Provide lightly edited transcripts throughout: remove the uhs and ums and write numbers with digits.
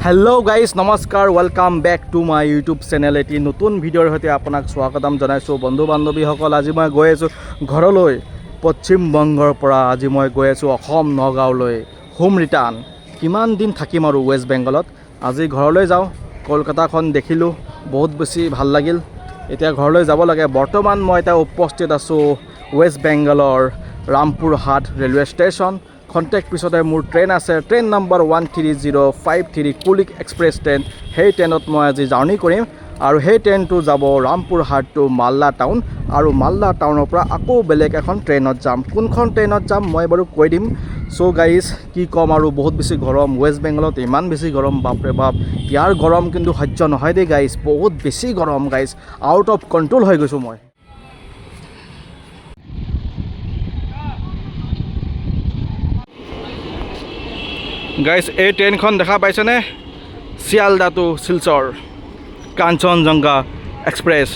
Hello' guys, নমস্কাৰ। Welcome back to my YouTube channel. এটি নতুন ভিডিঅ'ৰ সৈতে আপোনাক স্বাগতম জনাইছোঁ। বন্ধু বান্ধৱীসকল, আজি মই গৈ আছোঁ ঘৰলৈ। পশ্চিম বংগৰ পৰা আজি মই গৈ আছোঁ অসম নগাঁৱলৈ, হোম ৰিটাৰ্ণ। কিমান দিন থাকিম আৰু ৱেষ্ট বেংগলত? আজি ঘৰলৈ যাওঁ। কলকাতাখন দেখিলোঁ, বহুত বেছি ভাল লাগিল। এতিয়া ঘৰলৈ যাব লাগে। বৰ্তমান মই এতিয়া উপস্থিত আছোঁ ৱেষ্ট বেংগলৰ ৰামপুৰহাট ৰেলৱে ষ্টেচন। খন্তেক পিছতে মোৰ ট্ৰেইন আছে, train number 13053, Kulik Express train. সেই ট্ৰেইনত মই আজি জাৰ্ণি কৰিম আৰু সেই ট্ৰেইনটো যাব ৰামপুৰহাট টু মালদা টাউন আৰু মালদা টাউনৰ পৰা আকৌ বেলেগ এখন ট্ৰেইনত যাম। কোনখন ট্ৰেইনত যাম মই বাৰু কৈ দিম। চ' গাইজ, কি ক'ম আৰু, বহুত বেছি গৰম। ৱেষ্ট বেংগলত ইমান বেছি গৰম, বাপৰে বাপ! ইয়াৰ গৰম কিন্তু সহ্য নহয় দেই গাইজ। বহুত বেছি গৰম গাইজ, আউট অফ কণ্ট্ৰল হৈ গৈছোঁ মই। গাইজ, এই ট্ৰেইনখন দেখা পাইছেনে? চিয়ালদা টু শিলচৰ কাঞ্চনজংঘা এক্সপ্ৰেছ।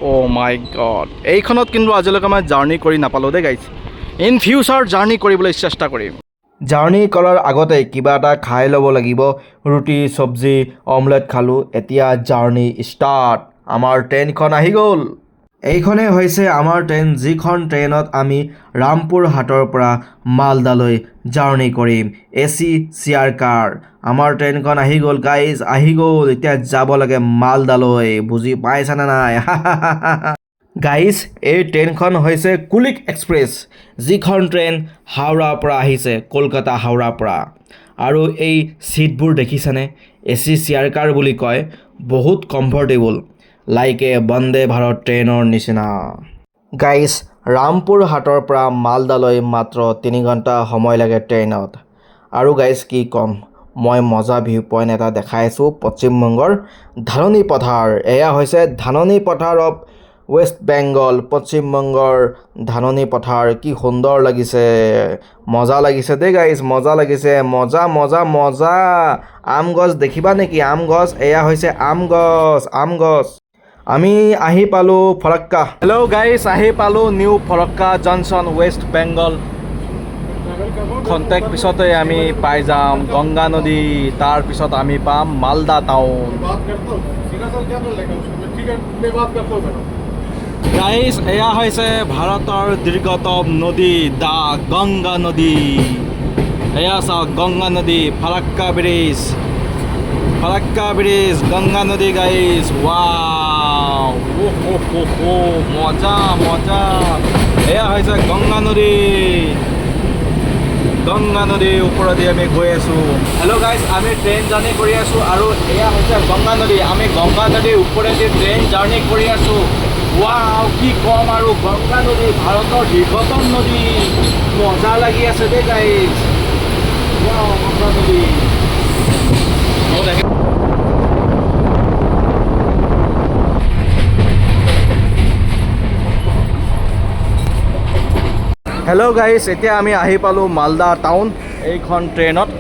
অ' মাই গড! এইখনত কিন্তু আজিলৈকে মই জাৰ্ণি কৰি নাপালোঁ দেই গাইজ। ইন ফিউচাৰ জাৰ্ণি কৰিবলৈ চেষ্টা কৰিম। জাৰ্ণি কৰাৰ আগতে কিবা এটা খাই ল'ব লাগিব। ৰুটি, চব্জি, অমলেট খালোঁ। এতিয়া জাৰ্ণি ষ্টাৰ্ট। আমাৰ ট্ৰেইনখন আহি গ'ল। এইখনেই হৈছে আমাৰ ট্ৰেইন, যিখন ট্ৰেইনত আমি ৰামপুৰহাটৰ পৰা মালদালৈ জাৰ্ণি কৰিম। এ চি চেয়াৰ কাৰ। আমাৰ ট্ৰেইনখন আহি গ'ল গাইজ, আহি গ'ল। এতিয়া যাব লাগে মালদালৈ, বুজি পাইছানে নাই? গাইজ, এই ট্ৰেইনখন হৈছে কুলিক এক্সপ্ৰেছ, যিখন ট্ৰেইন হাওৰাৰ পৰা আহিছে, কলকাতা হাওৰাৰ পৰা। আৰু এই ছিটবোৰ দেখিছেনে? এ চি চেয়াৰ কাৰ বুলি কয়। বহুত comfortable, like a Vande Bharat ট্ৰেইনৰ নিচিনা। গাইজ, ৰামপুৰহাটৰ পৰা মালদালৈ মাত্ৰ 3 ঘণ্টা সময় লাগে ট্ৰেইনত। আৰু গাইজ, কি ক'ম মই, মজা ভিউ পইণ্ট এটা দেখাই আছোঁ। পশ্চিমবংগৰ ধাননি পথাৰ। এয়া হৈছে ধাননি পথাৰ অফ ৱেষ্ট বেংগল। পশ্চিমবংগৰ ধাননি পথাৰ, কি সুন্দৰ লাগিছে! মজা লাগিছে দেই গাইজ, মজা লাগিছে। মজা, মজা, মজা। আম গছ দেখিবা নেকি? আম গছ, এয়া হৈছে আম গছ, আম গছ। আমি আহি পালোঁ ফৰক্কা। হেল্ল' গাইজ, আহি পালোঁ নিউ ফৰক্কা জংচন, ৱেষ্ট বেংগল। খন্তেক পিছতে আমি পাই যাম গংগা নদী। তাৰপিছত আমি পাম মালদা টাউন। बात करता हूँ सीधा सर, क्या बोल लेगा उसको मैं? ठीक है, मैं बात करता हूँ मैडम। গাইজ, এয়া হৈছে ভাৰতৰ দীৰ্ঘতম নদী, দা গংগা নদী। এয়া চাওক, গংগা নদী, ফাৰাক্কা ব্ৰিজ, ফাৰাক্কা ব্ৰিজ, গংগা নদী। গাইজ, ৱাও, হো হো হো, মজা মজা! এয়া হৈছে গংগা নদী। গংগা নদীৰ ওপৰেদি আমি গৈ আছোঁ। হেল্ল' গাইজ, আমি ট্ৰেইন জাৰ্ণি কৰি আছোঁ আৰু এয়া হৈছে গংগা নদী। আমি গংগা নদীৰ ওপৰেদি ট্ৰেইন জাৰ্ণি কৰি আছোঁ। ৱাও, কি ক'ম আৰু, গংগা নদী ভাৰতৰ দীৰ্ঘতম নদী। মজা লাগি আছে দেই গাইজ। ৱাও, গংগা নদী। হেল্ল' গাইজ, এতিয়া আমি আহি পালোঁ মালদা টাউন এইখন ট্ৰেইনত।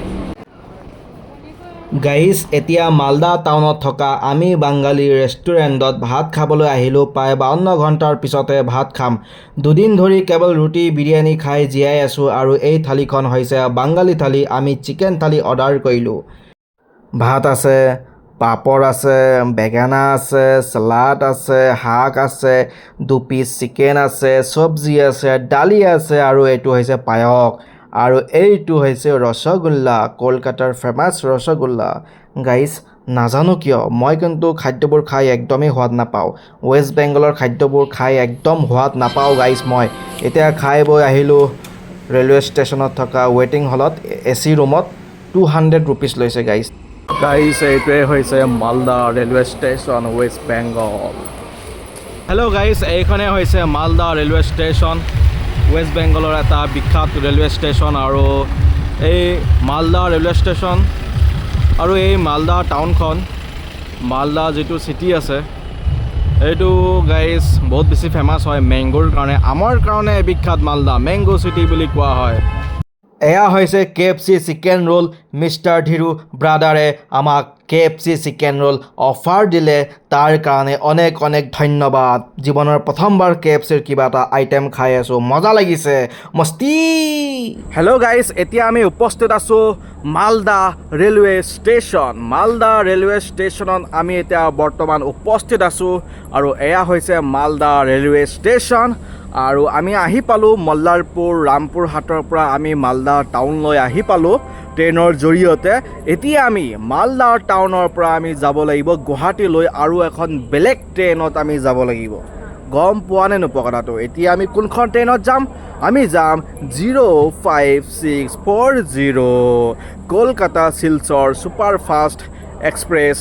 গাইজ, এতিয়া মালদা টাউনত থকা আমি বাঙালী ৰেষ্টুৰেণ্টত ভাত খাবলৈ আহিলোঁ। প্ৰায় 52 ঘণ্টাৰ পিছতে ভাত খাম। দুদিন ধৰি কেৱল ৰুটি, বিৰিয়ানী খাই জীয়াই আছোঁ। আৰু এই থালিখন হৈছে বাঙালী থালি। আমি চিকেন থালি অৰ্ডাৰ কৰিলোঁ। ভাত আছে, পাপৰ আছে, বেঙেনা আছে, চালাড আছে, শাক আছে, দুপিচ চিকেন আছে, চব্জি আছে, দালি আছে আৰু এইটো হৈছে পায়স আৰু এইটো হৈছে ৰসগোল্লা, কলকাতাৰ ফেমাছ ৰসগোল্লা। গাইজ, নাজানো কিয়, মই কিন্তু খাদ্যবোৰ খাই একদমেই সোৱাদ নাপাওঁ। ৱেষ্ট বেংগলৰ খাদ্যবোৰ খাই একদম সোৱাদ নাপাওঁ গাইজ মই। এতিয়া খাই বৈ আহিলোঁ ৰেলৱে ষ্টেচনত থকা ৱেইটিং হলত, এ চি ৰুমত। 200 ৰুপিজ লৈছে গাইজ। গাইজ, এইটোৱে হৈছে Malda railway station, west Bengal. Hello' guys, এইখনে হৈছে মালদা ৰেলৱে ষ্টেচন, ৱেষ্ট বেংগলৰ এটা বিখ্যাত ৰেলৱে ষ্টেচন। আৰু এই মালদা ৰেলৱে ষ্টেচন আৰু এই মালদা টাউনখন, মালদা যিটো চিটি আছে, এইটো গাইজ বহুত বেছি ফেমাছ হয় মেংগোৰ কাৰণে। আমৰ কাৰণে বিখ্যাত মালদা, মেংগো চিটি বুলি কোৱা হয়। এয়া হৈছে KFC chicken roll. Mister Dhiru ব্ৰাদাৰে আমাক কেএফচি চিকেন ৰোল অফাৰ দিলে, তাৰ কাৰণে অনেক অনেক ধন্যবাদ। জীৱনৰ প্ৰথমবাৰ কেএফচিৰ কিবা এটা আইটেম খাই আছোঁ, মজা লাগিছে, মস্তি। হেল্ল' গাইজ, এতিয়া আমি উপস্থিত আছোঁ Malda railway station. Malda railway ষ্টেচনত আমি এতিয়া বৰ্তমান উপস্থিত আছোঁ আৰু এয়া হৈছে মালদা ৰেলৱে ষ্টেচন। আৰু আমি আহি পালোঁ মল্লাৰপুৰ ৰামপুৰহাটৰ পৰা আমি মালদা টাউনলৈ আহি পালোঁ ট্ৰেইনৰ জৰিয়তে। এতিয়া আমি মালদা টাউনৰ পৰা আমি যাব লাগিব গুৱাহাটীলৈ আৰু এখন বেলেগ ট্ৰেইনত আমি যাব লাগিব। গম পোৱা নে নোপোৱা কথাটো? এতিয়া আমি কোনখন ট্ৰেইনত যাম? আমি যাম 05640 কলকাতা শিলচৰ ছুপাৰফাষ্ট এক্সপ্ৰেছ,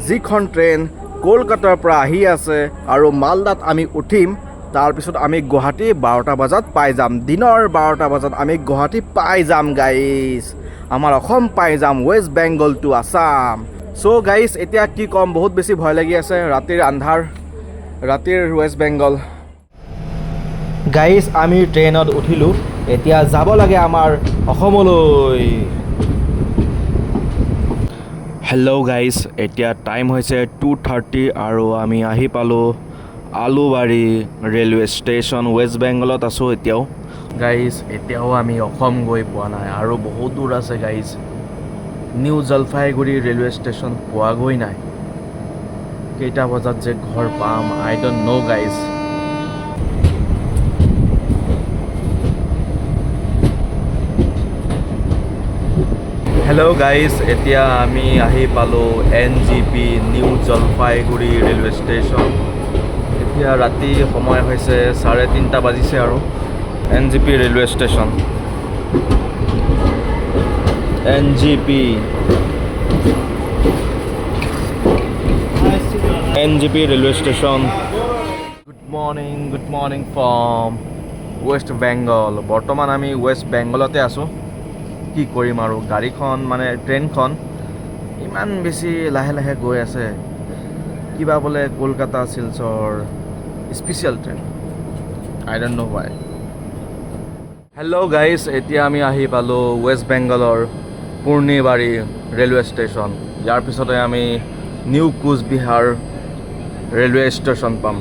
যিখন ট্ৰেইন কলকাতাৰ পৰা আহি আছে আৰু মালদাত আমি উঠিম। তাৰপিছত আমি গুৱাহাটী 12টা বজাত পাই যাম। দিনৰ 12টা বজাত আমি গুৱাহাটী পাই যাম গাইজ, আমাৰ অসম পাই যাম, ৱেষ্ট বেংগল টু আছাম। চ' গাইজ, এতিয়া কি ক'ম, বহুত বেছি ভয় লাগি আছে। ৰাতিৰ আন্ধাৰ, ৰাতিৰ ৱেষ্ট বেংগল। গাইজ, আমি ট্ৰেইনত উঠিলোঁ, এতিয়া যাব লাগে আমাৰ অসমলৈ। হেল্ল' গাইজ, এতিয়া টাইম হৈছে 2:30 আৰু আমি আহি পালোঁ আলুবাৰী ৰেলৱে ষ্টেচন। ৱেষ্ট বেংগলত আছোঁ এতিয়াও গাইজ। এতিয়াও আমি অসম গৈ পোৱা নাই আৰু বহুত দূৰ আছে guys. New Jalpaiguri railway station পোৱাগৈ নাই। কেইটা বজাত যে ঘৰ পাম, I don't know guys. Hello guys, এতিয়া আমি আহি পালোঁ NJP new Jalpaiguri railway station. এতিয়া ৰাতি সময় হৈছে 3:30 বাজিছে আৰু NJP railway station, NJP, NJP railway station. Good morning, good morning from West Bengal. বৰ্তমান আমি ৱেষ্ট বেংগলতে আছোঁ। কি কৰিম আৰু, গাড়ীখন মানে ট্ৰেইনখন ইমান বেছি লাহে লাহে গৈ আছে। কিবা বোলে Kolkata Silchar special train, I don't know why. Hello guys, এতিয়া আমি আহি পালোঁ ৱেষ্ট বেংগলৰ পূৰ্ণিবাৰী ৰেলৱে ষ্টেচন। ইয়াৰ পিছতে আমি নিউ কোচবিহাৰ ৰেলৱে ষ্টেচন পাম।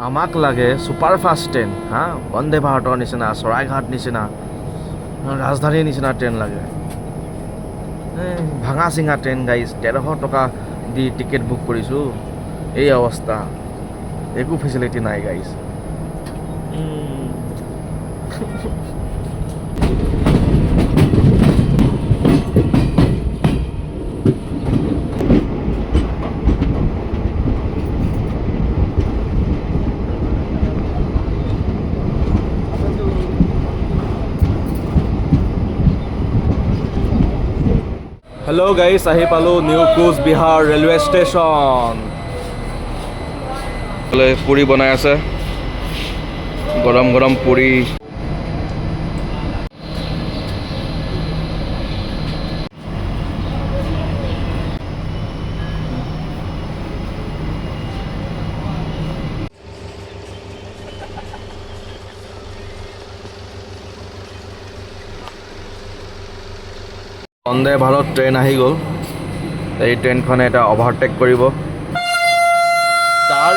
আমাক লাগে ছুপাৰ ফাষ্ট ট্ৰেইন, হা, বন্দে ভাৰতৰ নিচিনা, চৰাইঘাট নিচিনা, ৰাজধানীৰ নিচিনা ট্ৰেইন লাগে। এই ভাঙা চিঙা ট্ৰেইন গাইজ, 1300 টকা দি টিকেট বুক কৰিছোঁ, এই অৱস্থা, একো ফেচিলিটি নাই গাইজ। হেল্ল' গাইজ, আহি পালোঁ নিউ কোচবিহাৰ ৰেলৱে ষ্টেচন। পুৰি বনাই আছে, গৰম গৰম পুৰি। বন্দে ভাৰত ট্ৰেইন আহি গ'ল। এই ট্ৰেইনখনে এটা অভাৰটেক কৰিব, তাৰ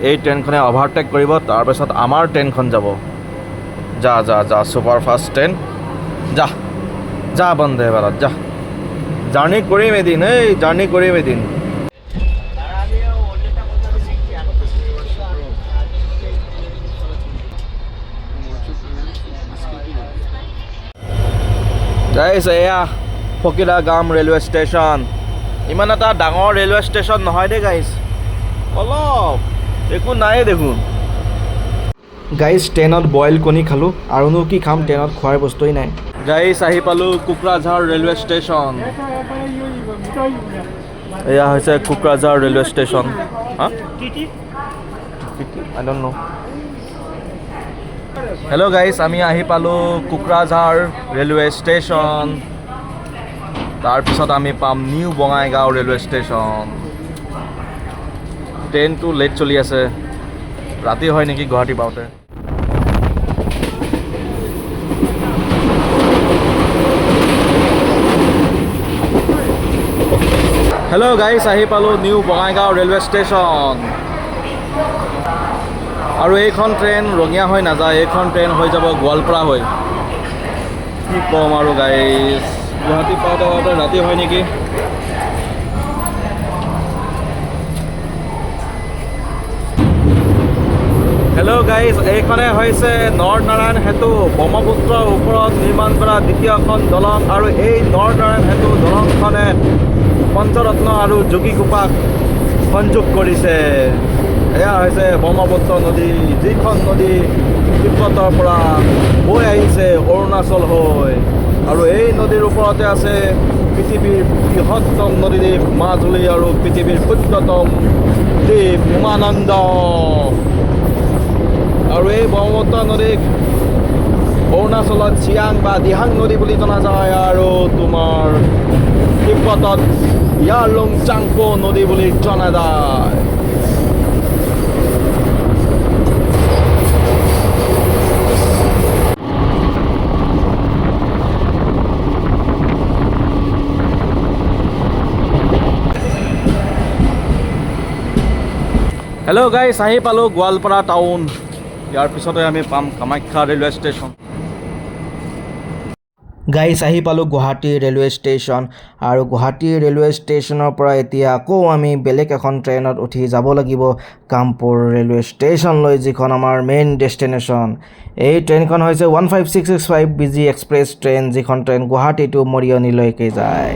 এই ট্ৰেইনখনে অভাৰটেক কৰিব, তাৰপিছত আমাৰ ট্ৰেইনখন যাব। যা যা যা, ছুপাৰ ফাষ্ট ট্ৰেইন, যা যা, বন্দে ভাৰত যা। জাৰ্ণি কৰিম এদিন, এই জাৰ্ণি কৰিম এদিন। গাইছ, এয়া ফকিৰাগ্ৰাম ৰেলৱে ষ্টেচন। ইমান এটা ডাঙৰ ৰেলৱে ষ্টেচন নহয় দেই গাইছ, অলপ একো নায়েই দেখোন। গাইজ, ট্ৰেইনত বইল কণী খালোঁ, আৰুনো কি খাম, ট্ৰেইনত খোৱাৰ বস্তুৱেই নাই। গাইছ, আহি পালোঁ কোকৰাঝাৰ ৰেলৱে ষ্টেচন। এয়া হৈছে কোকৰাঝাৰ ৰেলৱে ষ্টেচন। হা, I don't know. Hello guys, আমি আহি পালোঁ কোকৰাঝাৰ ৰেলৱে ষ্টেচন। তাৰপিছত আমি পাম নিউ বঙাইগাঁও ৰেলৱে ষ্টেচন। ট্ৰেইনটো লেট চলি আছে, ৰাতি হয় নেকি গুৱাহাটী পাওঁতে। হেল্ল' গাইছ, আহি পালোঁ নিউ বঙাইগাঁও ৰেলৱে ষ্টেচন। আৰু এইখন ট্ৰেইন ৰঙিয়া হৈ নাযায়, এইখন ট্ৰেইন হৈ যাব গোৱালপাৰা হৈ। কি ক'ম আৰু গাইছ, গুৱাহাটী পাওঁতে পাওঁতে ৰাতি হয় নেকি। হেল্ল' গাইজ, এইখনে হৈছে নৰনাৰায়ণ সেতু, ব্ৰহ্মপুত্ৰৰ ওপৰত নিৰ্মাণ কৰা দ্বিতীয়খন দলং। আৰু এই নৰনাৰায়ণ সেতু দলংখনে পঞ্চৰত্ন আৰু যোগীঘোপাক সংযোগ কৰিছে। এয়া হৈছে ব্ৰহ্মপুত্ৰ নদী, যিখন নদী তিব্বতৰ পৰা বৈ আহিছে অৰুণাচল হৈ। আৰু এই নদীৰ ওপৰতে আছে পৃথিৱীৰ বৃহত্তম নদীদ্বীপ মাজুলী আৰু পৃথিৱীৰ ক্ষুদ্ৰতম দ্বীপ উমানন্দ। আৰু এই ব্ৰহ্মপুত্ৰ নদীক অৰুণাচলত চিয়াং বা দিহাং নদী বুলি জনা যায় আৰু তোমাৰ তিব্বতত ইয়াৰলুং চাংপো নদী বুলি জনা যায়। হেল্ল' গাইছ, আহি পালোঁ গোৱালপাৰা টাউন। ইয়াৰ পিছতে আমি পাম কামাখ্যা ৰেলৱে ষ্টেচন। গাইছ, আহি পালোঁ গুৱাহাটী ৰেলৱে ষ্টেচন। আৰু গুৱাহাটী ৰেলৱে ষ্টেচনৰ পৰা এতিয়া আকৌ আমি বেলেগ এখন ট্ৰেইনত উঠি যাব লাগিব কামপুৰ ৰেলৱে ষ্টেচনলৈ, যিখন আমাৰ মেইন ডেষ্টিনেশ্যন। এই ট্ৰেইনখন হৈছে 15665 BG Express train, যিখন ট্ৰেইন গুৱাহাটী টু মৰিয়নিলৈকে যায়।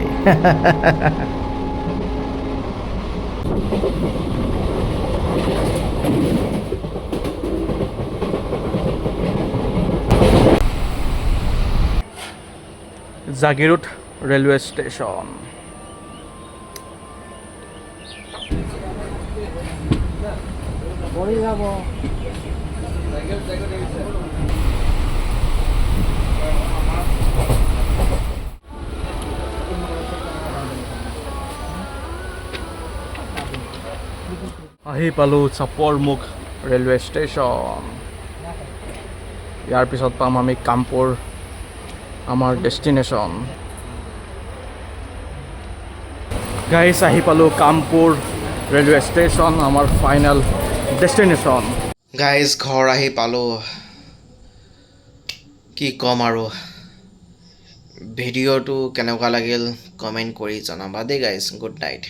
Jagiroad railway station. আহি পালোঁ চাপৰমুখ ৰেলৱে ষ্টেচন। ইয়াৰ পিছত পাম আমি কামপুৰ, আমাৰ ডেষ্টিনেশ্যন। গাইছ, আহি পালোঁ কামপুৰ ৰেলৱে ষ্টেচন, আমাৰ ফাইনেল ডেষ্টিনেশ্যন। গাইজ, ঘৰ আহি পালোঁ। কি ক'ম আৰু, ভিডিঅ'টো কেনেকুৱা লাগিল কমেণ্ট কৰি জনাবা দেই গাইজ। Good night.